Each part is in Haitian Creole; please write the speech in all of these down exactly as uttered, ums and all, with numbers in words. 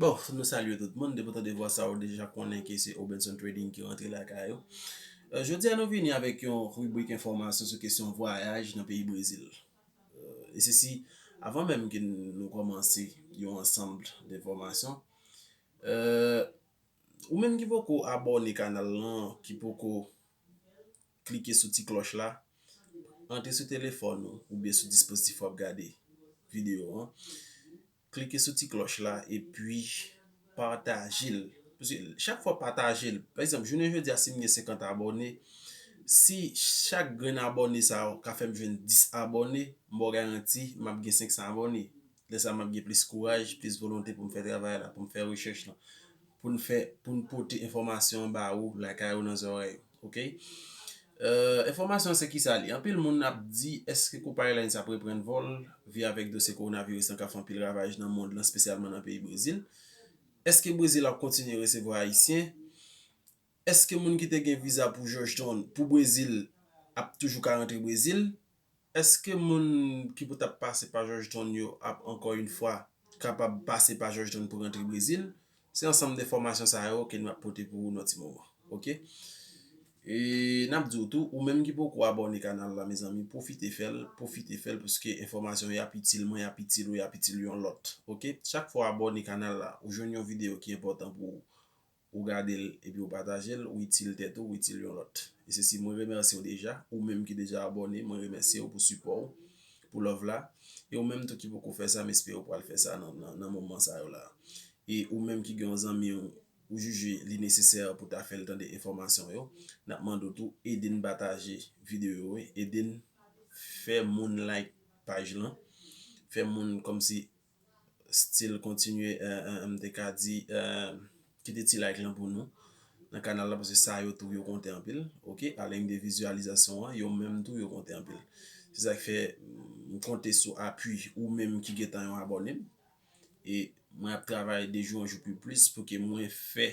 Bon, nou salye tout moun. Depi w tande vwa sa, ou deja konnen ke se Obenson Trading ki rantre lakay ou. Euh, jodi a, nou vini avèk yon ribrik enfòmasyon sou kesyon vwayaj nan peyi Brezil. Euh, e sesi, avan menm ke nou kòmanse yon ansanm de enfòmasyon, euh, ou menm ki poko abòne kanal lan, ki poko klike sou ti klòch la, antre sou telefòn ou oubyen sou dispozitif w ap gade videyo an, klike sou ti klòch la epi pataje l. Paske chak fwa w pataje l, pa egzanp, jounen jodi a, si m gen senkant abòne, si chak grenn abòne sa yo ka fè m jwenn dis abòne, m ba w garanti m ap gen senk san abòne. Lè sa a, m ap gen plis kouraj, plis volonte pou m fè travay la, pou m fè rechèch lan, pou n fè, pou n pote enfòmasyon an ba ou, lakay ou, nan zòrèy ou, oke? Euh, enfòmasyon an se kisa li? Anpil moun ap di, èske Copa Airlines ap reprann vòl, vi avèk dosye kowonaviris lan k ap fè anpil ravaj nan mond lan, espesyalman nan peyi Brezil? Èske Brezil ap kontinye resevwa Ayisyen? Èske moun ki te gen viza pou Georgetown, pou Brezil, ap toujou ka rantre Brezil? Èske moun ki pou t ap pase pa Georgetown yo ap, ankò yon fwa, kapab pase pa Georgetown pou rantre Brezil? Se ansanm de enfòmasyon sa yo ke nou ap pote pou ou nan ti moman, oke? E n ap di w tou, ou menm ki poko abòne kanal la, mezanmi, pwofite fè l, pwofite fè l, paske enfòmasyon yo ap itil mwen, y ap itil ou, y ap itil yon lòt, oke? Chak fwa w abòne kanal la, ou jwenn yon videyo ki enpòtan pou ou, ou gade l epi ou pataje l, ou itil tèt ou, ou itil yon lòt. E sesi, mwen remèsye w deja, ou menm ki deja abòne, mwen remèsye w pou sipò w, pou love la. E ou menm tou ki poko fè sa, m espere w pral fè sa nan, nan, nan moman sa yo la. E ou menm ki gen yon zanmi w, ou jije li nesesè pou ta fè l tande enfòmasyon yo, n ap mande w tou ede n pataje videyo yo, ede n fè moun like paj lan, fè moun kòmsi still kontinye, eh, eh, m te ka di, eh, kite ti like lan pou nou nan kanal la, paske sa yo tou yo konte anpil, oke? Aleng de vizyalizasyon an, yo menm tou yo konte anpil. Se sa k fè, m konte sou apui ou menm ki gentan yon abòne m. E mwen ap travay de jou an jou pi plis pou ke mwen fè,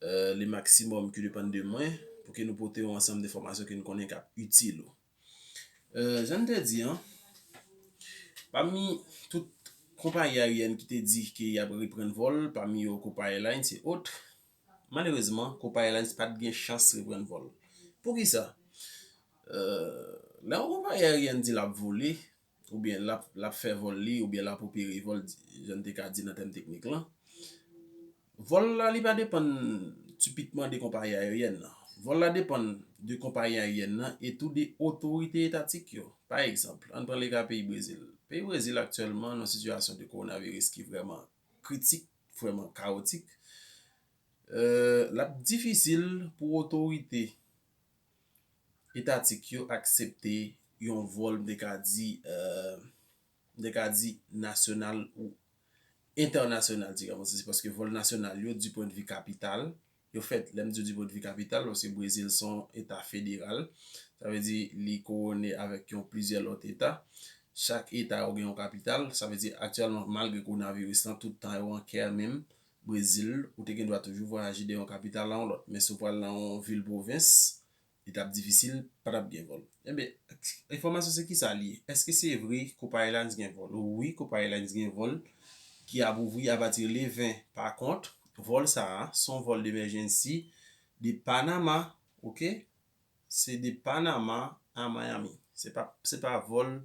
eh, le maximum ki depann de mwen, pou ke nou pote yon ansanm de enfòmasyon ke n konnen k ap itil ou. Eh, jan n te di an, pami tout konpayi aeryèn ki te di ke y ap reprann vòl, pami yo Copa Airlines e ot, malerezman, Copa Airlines pa t gen chans reprann vòl. Poukisa? Eh, lè yon konpayi aeryèn di l ap vole, oubyen l ap, l ap fè vòl li, oubyen l ap opere vòl, jan n te ka di nan tèm teknik lan, vòl la, li pa depann tipikman de konpayi aeryèn nan. Vòl la depann de konpayi aeryèn nan e tou de otorite etatik yo. Pa egzanp, ann pran le ka peyi Brezil. Peyi Brezil aktyèlman nan sitiyasyon de kowonaviris ki vrèman kritik, vrèman kawotik. Eh, l ap difisil pou otorite etatik yo aksepte yon vòl, m te ka di, eh, m te ka di nasyonal ou entènasyonal, ti kòmanse, se paske vòl nasyonal yo, du point de vue kapital, yo fèt, lè m di du point de vue kapital, paske Brezil se yon eta federal, sa vle di li kowone avèk yon plizyè lòt eta. Chak eta yo gen yon kapital, sa vle di aktyèlman, malgre kowonaviris lan, tout tan yo an kè menm, Brezil, ou te gen dwa toujou vwayaje de yon kapital a yon lòt. Men si w pral nan yon vil pwovens, li t ap difisil, pa t ap gen vòl. Enben, enfòmasyon se kisa l ye? Èske se vre Copa Airlines gen vòl? Wi, Copa Airlines gen vòl ki ap ouvri apati le ven. Pa kont, vòl sa a, se yon vòl de emergency de Panama, oke? Se de Panama a Miami. Se pa, se pa vòl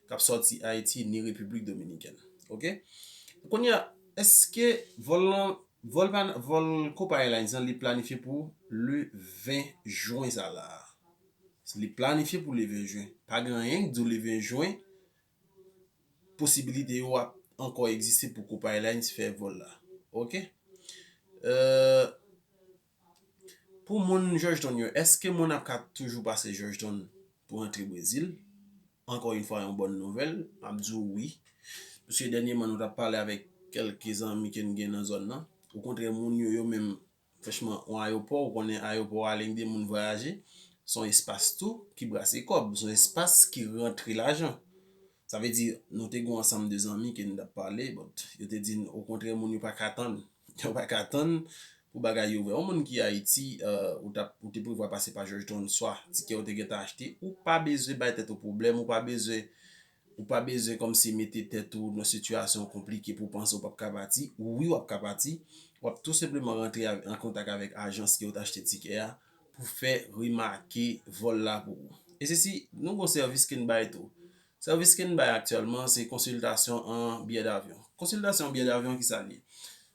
k ap sòti Ayiti ni Repiblik Dominikèn. Oke? Kounye a, èske vòl lan, vòl pa, vòl Copa Airlines lan, li planifye pou le ven jen sa la? Li planifye pou le ven jen. Pa gen anyen k di w le ven jen posibilite yo ap ankò egziste pou Copa Airlines fè vòl la. Oke? Euh, pou moun Georgetown yo, èske moun ap ka toujou pase Georgetown pou antre Brezil? Ankò yon fwa, yon bòn nouvèl, m ap di w wi. Paske dènyèman, nou t ap pale avèk kèlke zanmi ke n gen nan zòn nan. Okontrè, moun yo, yo menm, franchman, yon ayewopò, ou konnen ayewopò a, lè gen moun vwayaje, se yon espas tou ki brase kòb, se yon espas ki rantre lajan. Sa vle di, nou te gen yon ansanm de zanmi ke n t ap pale, but yo te di n, okontrè, moun yo pa ka tann. Yo pa ka tann pou bagay yo ouvè. Yon moun ki Ayiti, euh, ou t ap, ou te prevwa pase pa Georgetown, swa tikè ou te gentan achte, ou pa bezwen bay tèt ou pwoblèm, ou pa bezwen Ou pa bezwen kòmsi mete tèt ou nan sitiyasyon konplike pou w panse w p ap ka pati. Wi, w ap ka pati. W ap tou senpleman rantre an kontak avèk ajans ke w t achte tikè a pou fè remake vòl la pou ou. E sesi, nou gon sèvis ke n bay tou. Sèvis ke n bay aktyèlman, se konsiltasyon an biyè davyon. Konsiltasyon an biyè davyon, ki sa l ye?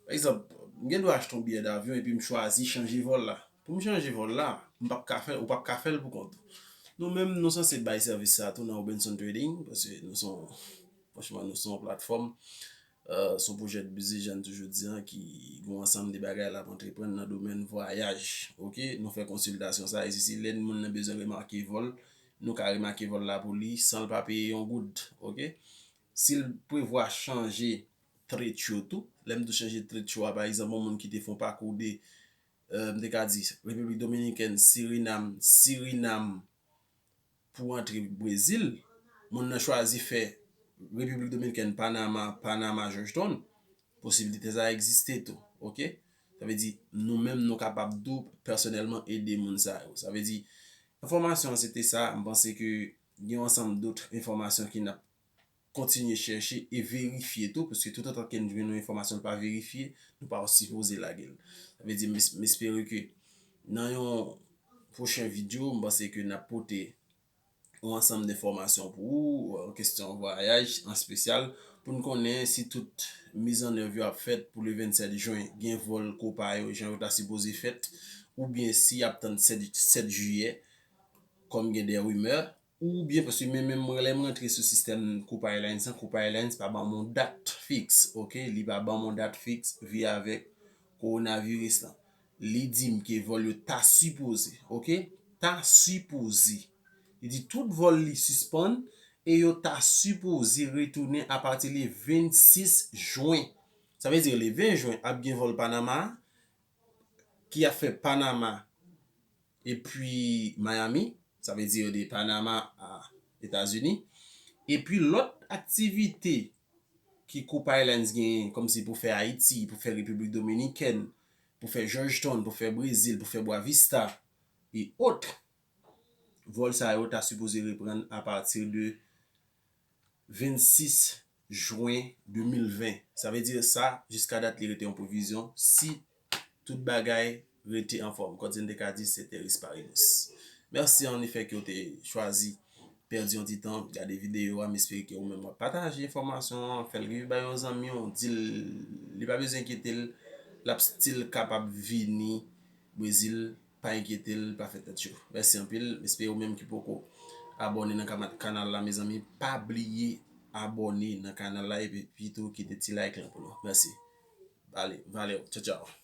Pa egzanp, m gen dwa achte yon biyè davyon epi m chwazi chanje vòl la. Pou m chanje vòl la, m p ap ka fè l, ou p ap ka fè l pou kont ou. Nou menm, nou sanse bay sèvis sa tou nan Robinson Trading, paske nou se yon, franchman, nou se yon platfòm, euh, se yon pwojè de biznis, jan n toujou di an, ki gen yon ansanm de bagay l ap antreprann nan domèn vwayaj. Oke, nou fè konsiltasyon sa, e si, si lè moun nan bezwen remake vòl, nou ka remake vòl la pou li san l pa peye yon goud. Oke, si l prevwa chanje trade show tou, lè m di w chanje trade show a, pa egzanp, yon moun ki te fè yon pakou de, euh, m te ka di, Repiblik Dominikèn, Sirinam, Sirinam pou antre Brezil, moun nan chwazi fè Repiblik Dominikèn, Panama, Panama, Georgetown, posibilite sa egziste tou, oke? Sa vle di, nou menm, nou kapab tou pèsonèlman ede moun sa yo. Sa vle di, enfòmasyon an se te sa, m panse ke gen yon ansanm dòt enfòmasyon ke n ap kontinye chèche e verifye tou, paske toutotan ke n jwenn yon enfòmasyon l pa verifye, nou pa sipoze lage l. Sa vle di, m es-, m espere ke nan yon pwochen videyo, m panse ke n ap pote yon ansanm de enfòmasyon pou ou, euh, kesyon vwayaj an espesyal, pou n konnen si tout mizannèv yo ap fèt pou le vennsèt jen, gen vòl Copa yo, jan yo ta sipoze fèt, oubyen si y ap tann sèt, sèt jiyè, kòm gen de rimè, oubyen, paske men menm mwen, lè m rantre sou sistèm Copa Airlines lan, Copa Airlines pa ban m yon dat fiks, oke? Li pa ban m yon dat fiks vi avèk kowonaviris lan. Li di m ke vòl yo ta sipoze, oke? Ta sipoze. Li di tout vòl li sispann e yo ta sipoze retounen apati le vennsis jen. Sa vle di le ven jen ap gen vòl Panama ki ap fè Panama epi Miami, sa vle di de Panama a Etazini. Epi lòt aktivite ki Copa Airlines genyen, kòmsi pou fè Ayiti, pou fè Repiblik Dominikèn, pou fè Georgetown, pou fè Brezil, pou fè Boa Vista, e ot, vòl sa yo ta sipoze reprann apati de vennsis jen de mil ven. Sa vle di sa, jiska dat li rete yon pwevizyon, si tout bagay rete anfòm. Kòm si n te ka di, ceteris paribus. Mèsi an efè ke w te chwazi pèdi yon ti tan, gade videyo a, m espere ke ou menm w ap pataje enfòmasyon an, fè l rive bay yon zanmi w, di l, li pa bezwen enkyete l, l ap still kapab vini Brezil, pa enkyete l, pa fè tèt cho. Mèsi anpil, m espere ou menm ki poko abòne nan kama-, kanal la, mezanmi, pa bliye abòne nan kanal la, epi pito kite ti like lan pou nou. Mèsi. Ale, valè, tchaw, tchaw.